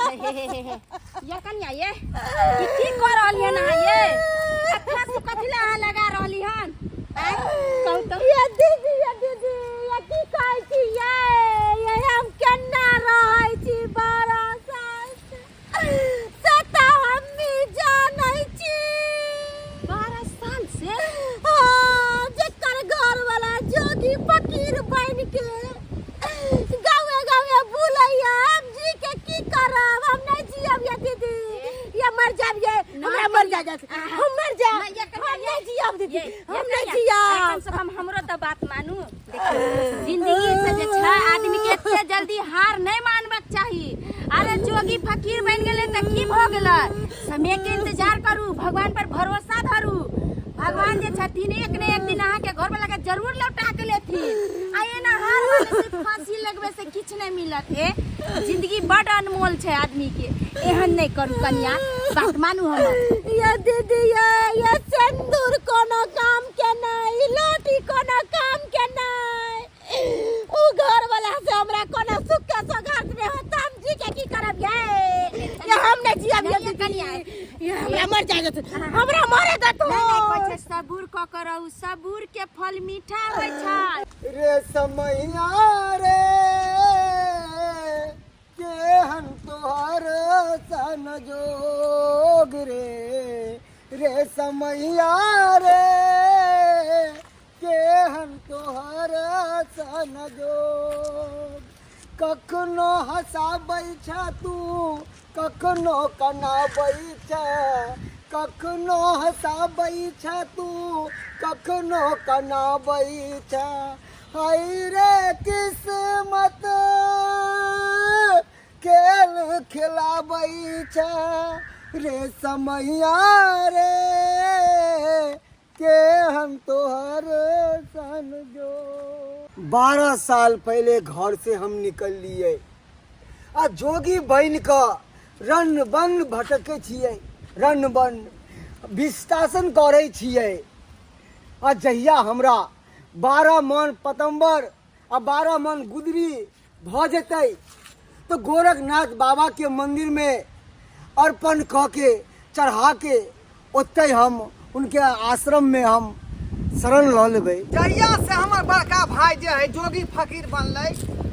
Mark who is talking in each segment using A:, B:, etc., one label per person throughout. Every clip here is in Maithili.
A: हे हे हे हे ये कन्या ये ई की कर रहली हन अहाँ ये आ फांसी कथी ला अहाँ लगा रहली हन आँय कहू तो।
B: ये दीदी, ये दीदी, ये की कहै छी ये? ये हम केना रहै छी 12 साल से? से तऽ हमही जानै छी।
A: 12 साल से?
B: हाँ, जेकर घरवाला जोगी फकीर बनि के गावे गावे बुलैया, हम जी के की करब? हम नहीं जियब ये दीदी, ये मर जाब ये, हमरा मर जा जात, हम मर जा, हम नहीं जियब दीदी, हम नहीं जियब।
A: कम से कम हमरो तो बात मानू। देखियौ, जिंदगी से जे छै आदमी के एते जल्दी हार नहीं मानबाक चाही। अरे जोगी फकीर बनि गेलै तऽ की भऽ गेलै? समय के इंतजार करू, भगवान पर भरोसा धरू। भगवान जे छथिन एक ने एक दिन अहाँके घर वाला के जरूर लौटा के लेथिन। आ एना हार माने से फांसी लगबै से किछु नहि मिलत हे। जिंदगी बड अनमोल छै आदमी के, एहन नहि करू कनिया, बात मानू हमर।
B: ये दीदी ये, ये सिंदूर कोनो काम के नहीं, लोटी कोनो काम के नहीं। उ घर वाला से हमरा कोनो सुख के सौगात नहीं होता, हम जी के की करब ये? ये हम नहीं जियब ये दीदी, ये हमरा मर जाए दे, हमरा मरे दे तू।
A: नहीं, नहीं, कहै छै सबूर क के रहू, सबूर के फल मीठा होइ छै।
C: रे समैया रे केहन तोहर सन जोग रे, रे समैया रे केहन तोहर सन जोग। कखनो हँसाबै छ तू, कखनो कनाबै छ, कखनो हँसाबै छ तू, कखनो कनाबै छ। हाय रे किस्मत खेल खेलाबै छ, रे समैया रे केहन तोहर सन जो। 12 साल पहले घर से हम निकल लिए आ जोगी बन कऽ रन बन भटकै छियै, रन बन विस्तासन करै छियै। आ जहिया हमरा 12 मन पतम्बर आ 12 मन गुदरी भऽ जेतै तऽ गोरखनाथ बाबा के मंदिर में अर्पण कऽ के चढ़ा के ओतै हम उनके आश्रम में हम शरण लऽ लेबै।
D: जहिया से हमर बड़का भाई जे है जोगी फकीर बनलै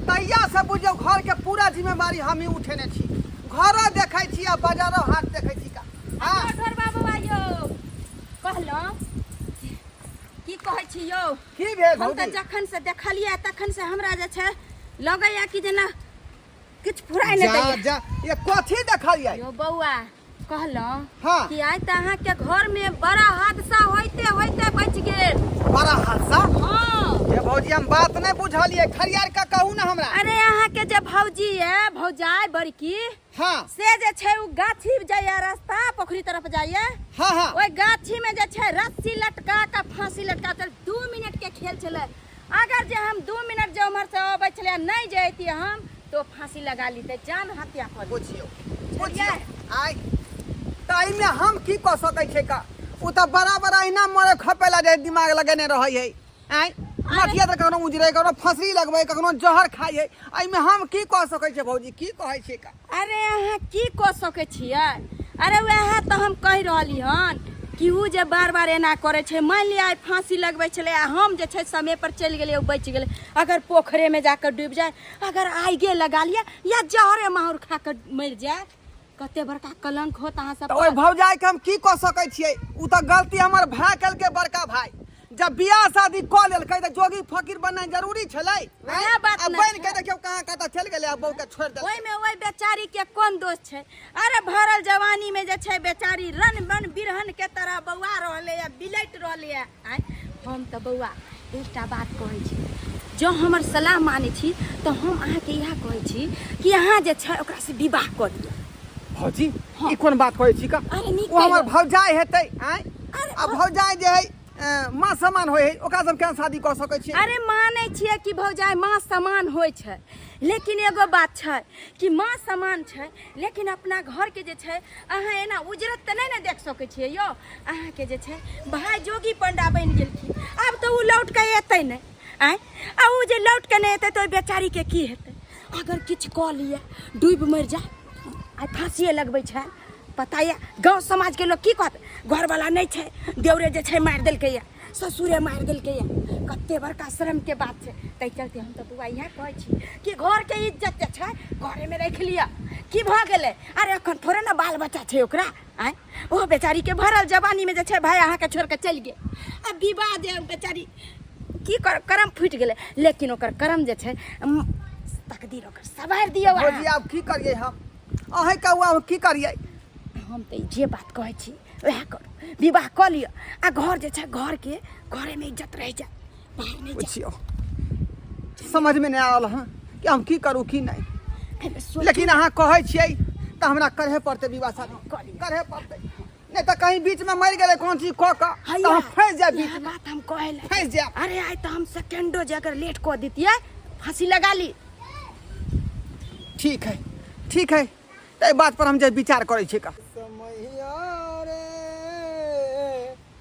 D: तहिया से बुझियौ घर के पूरा जिम्मेवारी हमही उठेने छी। घरो देखै छी आ बाजारो हाट देखै छी का। हाँ।
A: ढोर बाबू आइयो कहलहुँ की कहै छी यौ?
D: की भेल
A: हम तऽ
D: भौजी?
A: जखन से देखलियै तखन से हमरा जे छै लगैया कि जेना किछु फुराय नहि
D: जा
A: दैया।
D: जा, ये कथी देखलियै?
A: यौ बौआ कहलहुँ
D: हाँ।
A: कि आइ तऽ अहाँके घर में बड़ा हादसा होइते होइते बचि गेल।
D: बड़ा हादसा?
A: हाँ।
D: ये भौजी हम बात नहीं बुझलियै, खरियार के कहू ना हमरा।
A: अरे अहाँके जे भौजी ये, भौजाई बड़की,
D: हाँ।
A: से जे छै उ गाछी जाइया, रास्ता पोखरी तरफ जाइया।
D: हाँ, हाँ।
A: ओहि गाछी में जे छै रस्सी लटका के फांसी लटका के 2 मिनट के खेल छलै। अगर जे हम 2 मिनट जे उम्हर से अबै छलै नहीं जैती हम तो फांसी लगा लीते, जान हत्या कर लीते।
D: बुझियौ, बुझियौ। आइ तऽ एहिमे हम की कऽ सकै छियै का? ओ तऽ बड़ा बड़ा एहिना मरे खपे ला जाय दिमाग लगेने रहै है। आइ मथिया तऽ कखनो उजरै, कखनो फसरी लगबै, कखनो जहर खाइ है। एहिमे हम की कऽ सकै छियै भौजी, की कहै छियै का?
A: अरे अहाँ की कऽ सकै छियै? अरे वएह तऽ हम कहि रहली हन कि उ जे बार बार एना करै छै, मानि लिअ आइ फांसी लगबै छलै आ हम जे छै समय पर चलि गेलियै, उ बचि गेलै। अगर पोखरेमे जाकऽ डूबि जाय, अगर आगिए लगा लिअ या जहरे माहुर खा कऽ मरि जाय, कते बड़का कलंक होत अहाँ सब
D: तऽ ओहि
A: पर।
D: भौजाइके हम की कऽ सकै छियै? उ तऽ गलती हमर भाय केलकै, बड़का भाय। जब बियाह शादी कऽ लेलकै तऽ जोगी फकीर बननाइ जरूरी छलै?
A: वएह बात
D: आ
A: ने
D: बनि के
A: छै।
D: देखियौ कहाँ कतऽ चलि गेलै आ बहू के छोड़ि देलकै।
A: ओहिमे ओहि बेचारी के कोन दोष छै? अरे भरल जवानी में जे छै बेचारी रन बन बिरहन के तरह बौआ रहलै या बिलटि रहलै या। आँय, हम तऽ बौआ एकटा बात कहै छी, जँ हमर सलाह मानै छी तऽ हम अहाँके इएह कहै छी कि अहाँ जे छै ओकरा से विवाह कऽ लिअ।
D: भौजी,
A: हाँ।
D: ई कोन बात कहै छी का?
A: अरे नीक
D: ओ हमर
A: कहियौ।
D: भौजाई हेतै, आँय?
A: अरे
D: आ भौजाई जे है, माँ समान होइ है, ओकरा सब केना शादी कऽ सकै छियै?
A: अरे मानै छियै कि भौजाई माँ समान होइ छै, लेकिन एगो बात छै कि माँ समान छै, लेकिन अपना घरके जे छै अहाँ एना उजरत तऽ नहि ने देख सकै छियै यौ। अहाँके जे छै भाय जोगी पंडा बनि गेलखिन, आब तऽ ओ लौट कऽ एतै नहि। आँय, आ ओ जे लौट कऽ नहि एतै तऽ ओहि बेचारीके की हेतै? अगर किछु कऽ लिअ, डूबि मरि जाय, आइ फाँसिए लगबै छै। पता यऽ गाँव समाजके लोक की कहत? घरवला नहि छै, देवरे जे छै मारि देलकैए, ससुरे मारि देलकैए। कते बड़का शर्मके बात छै। ताहि चलते हम तऽ बौआ इएह कहै छी कि घरके इज्जत जे छै घरेमे राखि लिअ। की भऽ गेलै? अरे एखन थोड़े ने बाल बच्चा छै ओकरा। आँय, ओहो बेचारीके भरल जवानीमे जे छै भाय अहाँके छोड़ि कऽ चलि गेल। आ विवाह जे बेचारी की कर, करम फूटि गेलै, लेकिन ओकर करम जे छै तकदीर ओकर सवारि दियौ अहाँ।
D: भौजी आब की करियै हम? अहें कहू आब की करियै?
A: हम तऽ ई जे बात कहै छी वएह करू, विवाह कऽ लिअ आ घर जे छै घरके घरेमे इज्जत रहि जायत, बाहर नहि जायत।
D: बुझियौ समझमे नहि आयल हँ कि हम की करू की नहि।
A: एहिमे सोचू।
D: लेकिन अहाँ कहै छियै तऽ हमरा करहे पड़तै विवाह शादी।
A: कऽ लिअ।
D: करहे पड़तै, नहि तऽ कहीं बीचमे मरि गेलै कोनो चीज कऽ कऽ तऽ हम फँसि जायब
A: इएह
D: बीचमे।
A: बात हम कहै लए
D: फँसि जायब।
A: अरे आइ तऽ हम सेकेंडो जे अगर लेट कऽ दितियै, फांसी लगा ली।
D: ठीक है, ठीक है, तऽ एहि बात पर हम जे विचार करै छियै का।
C: समैया रे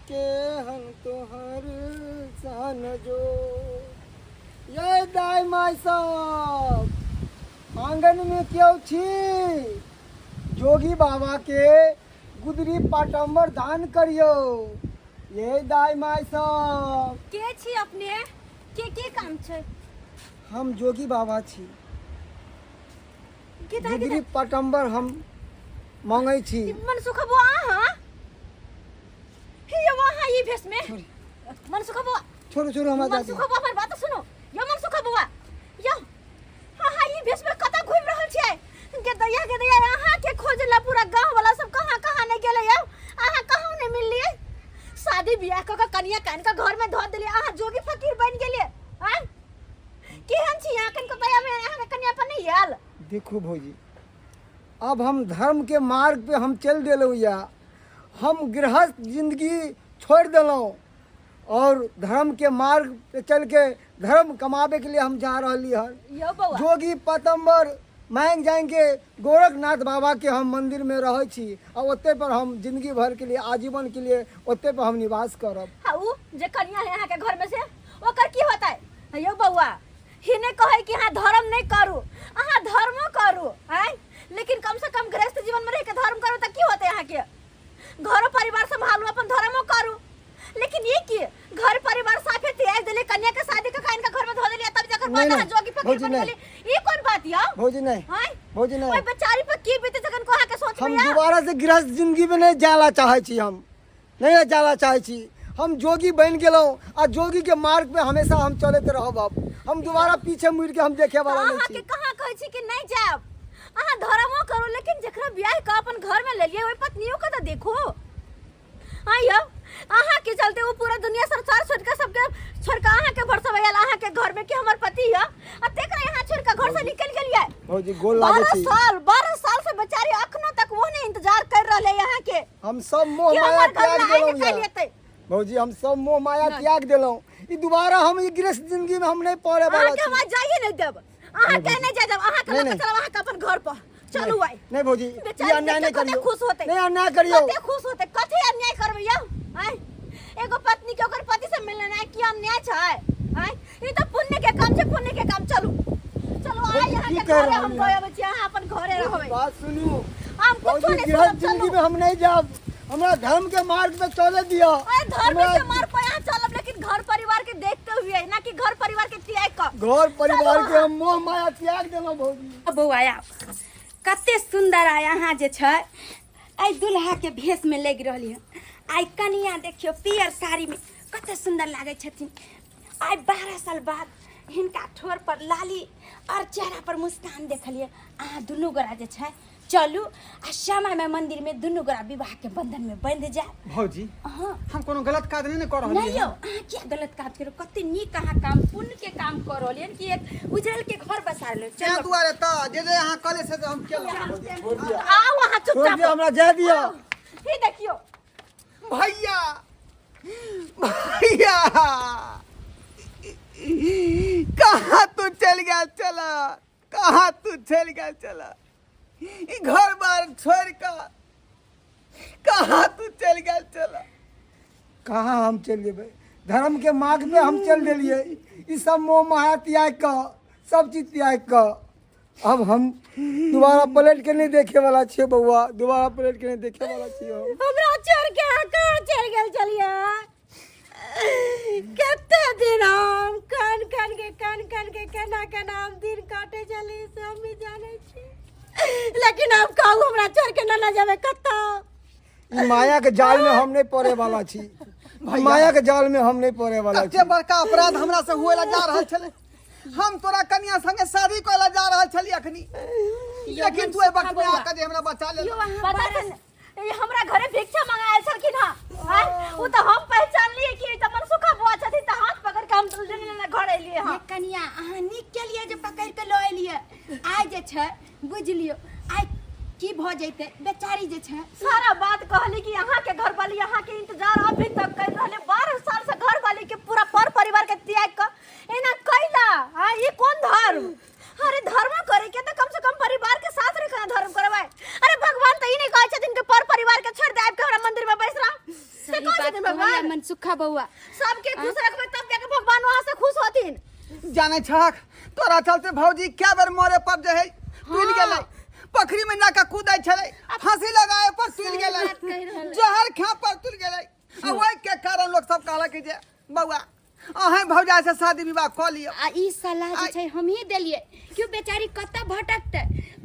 C: केहन तोहर सन जो ये दाय माय सब आंगन में क्यों छी? जोगी बाबा के गुदरी पाटम्बर दान करियो। ये दाय माय सब।
B: के छी अपने? के के काम छै?
C: हम जोगी बाबा छी।
B: गीता
C: गुदरी
B: गीता
C: पाटम्बर हम मांगै छी।
B: मनसुख बुआ अहाँ? हे यौ अहाँ ई भेष में? मनसुख बुआ।
C: छोड़ू छोड़ू हमरा जाके।
B: मनसुख बुआ हमर बात सुनू। यौ मनसुख बुआ, यौ अहाँ ई भेष में कतऽ घुमि रहल छियै? गेदैया गेदैया अहाँ के खोज ला पूरा गांव वाला सब कहाँ कहाँ नहीं गेलै यौ, अहाँ कहाँ नहीं मिललियै? शादी बियाह कऽ कऽ कनिया कान कऽ घर में धऽ देलियै, अहाँ जोगी फकीर बनि गेलियै। आँय केहन छी अहाँ? कनिको दया में अहाँ के कनिया पर नहीं आयल?
C: देखू भौजी, अब हम धर्म के मार्ग पे हम चल देलहुँ या हम गृहस्थ जिंदगी छोड़ देलहुँ और धर्म के मार्ग पे चल के धर्म कमाबे के लिए हम जा रहली हन।
B: यौ बौआ।
C: जोगी पतम्बर मांग जाएंगे गोरखनाथ बाबा के हम मंदिर में रहै छी आ ओते पर हम जिंदगी भर के लिए आजीवन के लिए ओते पर हम निवास करब।
B: हाँ, उ जे कनिया है अहाँ के घर में से ओकर की होतै? यौ बौआ, ही नहीं कहै कि अहाँ धर्म नहीं करू, अहाँ धर्मो करू आँय, लेकिन कम से कम गृहस्थ जीवन में रह के धर्म करू तऽ की होतै? अहाँ के घरो परिवार संभालू, अपन धर्मो करू, लेकिन ये की घर परिवार साफे त्याग देले, कन्या के शादी के काइन के घर में धो देलिए, तब जकर
C: नहीं,
B: बाद अहाँ
C: नहीं,
B: जोगी फकीर
C: भौजी
B: बन
C: नहीं।
B: गेली, ये कोन बात यौ?
C: भौजी नहीं।
B: आँय?
C: भौजी नहीं।
B: ओइ बेचारी पर की बीते जखन को अहाँ के सोच
C: हम
B: में आयल?
C: दोबारा से गृहस्थ जिंदगी में नहीं जाला चाहे छी, हम नहीं जाला चाहे छी। हम जोगी बन गेलहुँ आ जोगी के मार्ग पे हमेशा हम चलैत रहब। अब हम दोबारा पीछे मुड़ के हम देखे वाला नहीं
B: अहाँ के
C: छी।
B: कहाँ कहै छी कि नहीं जायब? अहाँ धर्मो करू, लेकिन जकरा बियाह कऽ अपन घर में लेलियै ओहि पत्नियों के तऽ देखू। हाँ यौ, अहाँ के चलते वो पूरा दुनिया संसार छोड़ के सबके छोड़ के अहाँ के भरसबै आयल अहाँ के घर में कि हमर पति यऽ, आ तेकरा यहाँ छोड़ के घर से निकल गेलियै।
C: भौजी गोल लागै
B: 12
C: छी।
B: साल, 12 साल से बेचारी अखनो तक वो ने इंतजार कर रहले यहाँ के।
C: हम सब मोह
B: कि
C: माया
B: हमर घर
C: त्याग
B: में आइ
C: देलहुँ
B: के काल्हि
C: यऽ।
B: एतै।
C: भौजी हम सब मोह माया त्याग देलहुँ, ई दोबारा हम ई गृहस्थ जिंदगी में हम नहीं पड़े वाला
B: अहाँ के
C: छी।
B: हम आज जाइए नहीं देब, अहाँ के नहीं जाय देब, अहाँ के
C: नहीं,
B: लऽ के
C: नहीं।
B: चलब अहाँ के अपन घर पर। चलू आइ।
C: नहीं भौजी,
B: बेचारी
C: ई अन्याय
B: देखियौ
C: नहीं
B: कते
C: करियौ।
B: खुश होतै।
C: नहीं अन्याय करियौ।
B: कते खुश होतै, कथी अन्याय करबै यौ? आँय, एगो पत्नी के ओकर पति से मिलना की अन्याय छै? आँय, ई तऽ पुण्य के काम छै, पुण्य के काम। चलू चलू आइ
C: भौजी,
B: अहाँ
C: की
B: के
C: कहि
B: घरे हम
C: रहलियै?
B: गए अबै छी, अहाँ अपन घरे रहबै।
C: बात सुनू
B: हम कुछो
C: भौजी,
B: नहीं
C: गृहस्थ
B: सुनब,
C: जिंदगी
B: चलू।
C: में हम नहीं जाब, हमरा धर्म के मार्ग पे चले दिया।
B: अरे धर्म
C: हमरा
B: के मार्ग पर यहाँ चलब, लेकिन घर परिवार के देखते हुए, ना कि घर परिवार के त्याग क।
C: घर परिवार
B: चलू
C: के हम मोह माया त्याग देलहुँ भौजी।
A: बौआ आब कते सुंदर आय अहाँ जे छै एहि दुल्हा के भेष में लागि रहली हन। आइ कनिया देखियौ पियर साड़ी में कते सुंदर लागै छथिन। आइ 12 साल बाद हिनका ठोर पर लाली और चेहरा पर मुस्कान देखलियै। अहाँ दुनू गोरा जे छै चलू आ श्यामा माई मंदिर में दुनू गोरा विवाह के बंधन में बंध जाए।
D: भौजी,
A: हाँ।
D: हम कोनो गलत काज नहीं ने कर रहल
A: नहीं यौ, अहाँ किया गलत काज करू? कते नीक अहाँ काम, पुण्य के काम कर रहलियै हन कि एक उजड़ल के घर बसा लेलहुँ।
D: तें
A: चलू।
D: दुआरे तऽ जे जे अहाँ कहलियै से हम केलहुँ।
C: छोड़ दिया।
B: आउ अहाँ
C: छोड़
B: चुपचाप।
C: दिया, हमरा जाय दिया।
B: आउ। ही देखियौ।
D: भैया, भैया, कहाँ तू चल गया चला, कहाँ तू चल गया चला, ई घर बार छोड़ के कहाँ तू चल गया चला।
C: कहाँ हम चल जेबै? धर्म के मार्ग पे हम चल देलियै। ई सब मोह माया त्याग कऽ, सब चीज त्याग कऽ। अब हम दोबारा पलट के नहीं देखे वाला छियै बौआ, दोबारा पलट के नहीं देखे वाला छियै हम।
B: हमरा छोड़ के अहाँ कहाँ चलि गेल छलियै? कते दिन हम कान कान के कान कान के केना केना हम दिन काटे छली से हम भी जानै छी, लेकिन आब कहू हमरा छोड़ के ना जेबै कतौ।
C: ई माया के जाल में हम नहीं पड़े वाला छी, माया के जाल में हम नहीं पड़े वाला छी।
D: कते बड़का अपराध हमरा से हुए ला जा रहल छलै। हम तोरा कनिया संगे शादी करे ला जा रहल छली अखनी, लेकिन तू एहि वक्त में आके जे हमरा बचा ले।
A: पता छै ने, ई हमरा घरे भिक्षा मंगायल आयल छलखिन हँ। आँय, उ तऽ हम पहचानलियै कि ई तऽ मनसुखा बुआ छथिन, तऽ हाथ पकड़ के हम लेने लेने घर एलियै हँ। कनिया अहाँ नीक केलियै जे पकड़ के लऽ एलियै। आइ जे छै बुझि लियौ आइ की भऽ जैतै बेचारी जे छै। सारा बात कहली कि अहाँ के घर वाली अहाँ के इंतजार अभी तक कर रहले, 12 साल से घर वाली के पूरा पर परिवार के त्याग क एना कैला। हाँ, ई कोन धर्म? अरे धर्म करे के तो कम से कम परिवार के साथ रह के धर्म करबै। अरे भगवान तो ई नहीं कहै छथिन कि पर परिवार के छोड़ दे आबि के हमरा मंदिर में बैस रह। से
E: सही
A: कहै
E: बात
A: छथिन
E: कहलियै
A: भगवान?
E: मनसुखा बौआ,
A: सबके खुश रखबै तब जाके भगवान वहां से खुश होथिन।
D: जाने छहक तोरा चलते भौजी क्या बेर मरे पर जे है तुल गेलै, पोखरी में जाके कूदै छलै, फांसी लगाए पर तुल गेलै,
E: बात कहि रहल है।
D: जहर खा पर तुल गेलै। आ ओहि के कारण लोग सब कहलक कि जे बौआ अहें भौजाई से शादी विवाह कऽ लिअ।
E: आ ई सलाह जे छै हमही देलियै कि ओ बेचारी कतऽ भटकतै,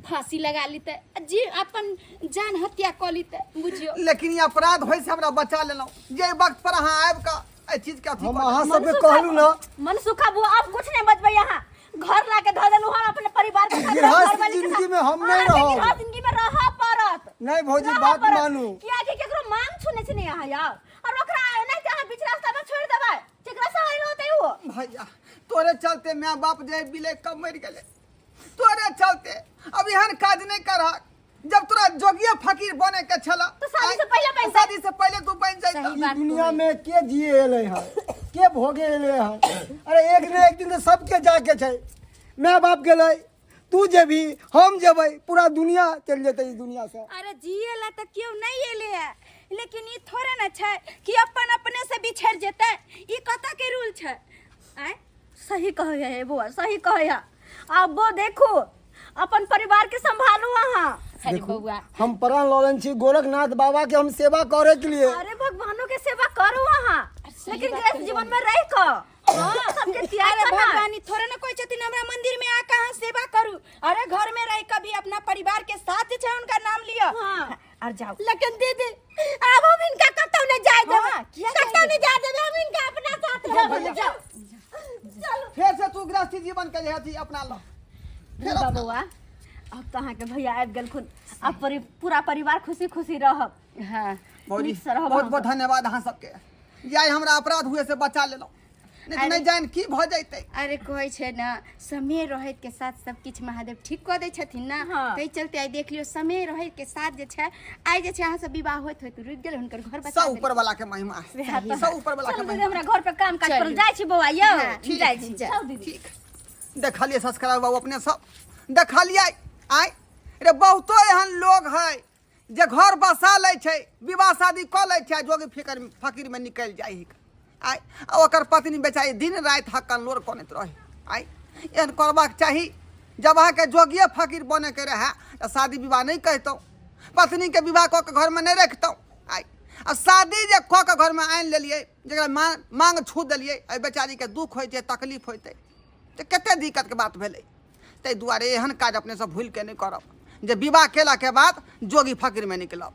E: फांसी लगा लेतै, आ जी अपन जान हत्या कऽ लेतै, बुझियौ।
D: लेकिन ई अपराध होइ से हमरा बचा लेलहुँ जे वक्त पर अहाँ आबि कऽ एहि चीज के अथी
C: हम
D: कऽ
C: अहाँ सबके कहलहुँ ना।
A: मनसुखा बुआ अब कुछ नहीं बचबै, यहाँ घर ला के धऽ देलहुँ हम अपने परिवार के साथ।
C: गृहस्थ
A: घरवाली के साथ।
C: जिंदगी में हम नहीं
A: अहाँके
C: रहब।
A: गृहस्थ जिंदगी में रहऽ पड़त।
C: नहीं भौजी,
A: रहऽ
C: बात
A: पड़त।
C: मानू।
A: कियाकि केकरो मांग छूने छै नहीं अहाँ यार, और ओकरा एनाहिते अहाँ बीच रास्ता में छोड़ि देबै, जेकरा सहारे रहतै ओ।
D: भैया तोरे चलते माय बाप जे बिले कब मरि गेलै तोरे चलते। अब एहन काज नहीं करहक। जब तोरा जोगिया फकीर बने के छला
A: तो शादी से पहले बन
D: शादी से पहले तू बन जाता।
E: सही
C: ई
E: बात
C: दुनिया
E: कहै।
C: में के जिए एलै हँ, के भोगे एलै हँ? अरे एक ने एक दिन तऽ सबके जाके छै। माय बाप गेलै, तू जेबही, हम जेबै, पूरा दुनिया चलि जेतै ई दुनिया से।
A: अरे जिए ला तऽ केओ नहीं एले है, लेकिन ई थोड़े न छै कि अपन अपने से बिछड़ जेतै। ई कतऽ के रूल छै? आँय सही कहै है बौआ, सही कहै है। आब वो देखू अपन परिवार के संभालू अहाँ।
E: अरे बौआ
C: हम प्रण लऽ लेने छी गोरखनाथ बाबा के हम सेवा करे के लिए।
A: अरे भगवानों के सेवा करू अहाँ,
E: सही
A: लेकिन
E: बात
A: गृहस्थ
E: कहै
A: जीवन में रह कऽ हाँ, सबके त्याग
E: अरे
A: करना।
E: भगवान ई थोड़े न कहै छथिन हमरा मंदिर में आके अहाँ सेवा करू। अरे घर में रह कऽ भी अपना परिवार के साथ जे छै हुनका नाम लिअ।
A: हाँ।
E: और जाओ।
B: लेकिन दीदी आब हम इनका कतौ नहीं जाए देबै।
E: हाँ, किया जाए
B: कतौ नहीं जाए देबै हम इनका, अपना साथ
D: जाओ
B: लेबै।
D: भैया।
B: जाओ चलो।
D: फेर से तू गृहस्थी जीवन के जे अथी अपना ल।
A: फेर बबुआ अब तो अहाँके भैया आबि गेलखुन, अब पूरा परिवार खुशी खुशी रहब।
E: हाँ
D: भौजी
A: नीक से रहब
D: बहुत
A: अहाँ
D: बहुत धन्यवाद अहाँ सबके, जे आइ हमरा अपराध हुए से बचा लेलहुँ, नहीं तऽ नहीं जानि की भऽ जैतै।
E: अरे कहै छै ने समय रहैत के साथ सब किछु महादेव ठीक कऽ दै छथिन ना।
A: हाँ।
E: ताहि चलते आइ देख लियौ समय रहैत के साथ जे छै आइ जे छै अहाँ सब विवाह होइत होइत रुकि गेल, हुनकर घर बचा
D: सब
E: देलकै।
D: ऊपर वाला के महिमा है, सब ऊपर वाला के
A: चलू दीदी
D: महिमा।
A: हमरा घर पे काम काज पर
E: चलू।
A: जाइ छी बौआ यौ।
E: हाँ,
D: ठीक,
A: जाइ छी।
E: जाउ।
A: चलू दीदी।
D: ठीक देखलियै संस्कार बाबू अपने सब देखलियै। आइ रे बहुतो एहन लोग है जे घर बसा लै छै, विवाह शादी कऽ लै छै, आ जोगी फिकर फकीर में निकलि जाइ है। आइ आ ओकर पत्नी बेचारी दिन राति हक्कन लोर कनैत रहै। आइ एहन करबाक चाही। जब अहाँके जोगिए फकीर बनैके रहए तऽ शादी विवाह नहि कहितहुँ, पत्नीके विवाह कऽ के घरमे नहि रखितहुँ। आइ आ शादी जे कऽ के घरमे आनि लेलियै, जकरा माँग छू देलियै, एहि बेचारीके दुःख होइ छै, तकलीफ होइतै, तऽ कते दिक्कतके बात भेलै। ताहि दुआरे एहन काज अपने सब भूलि के नहि करब जे विवाह केलाके बाद जोगी फकीरमे निकलब।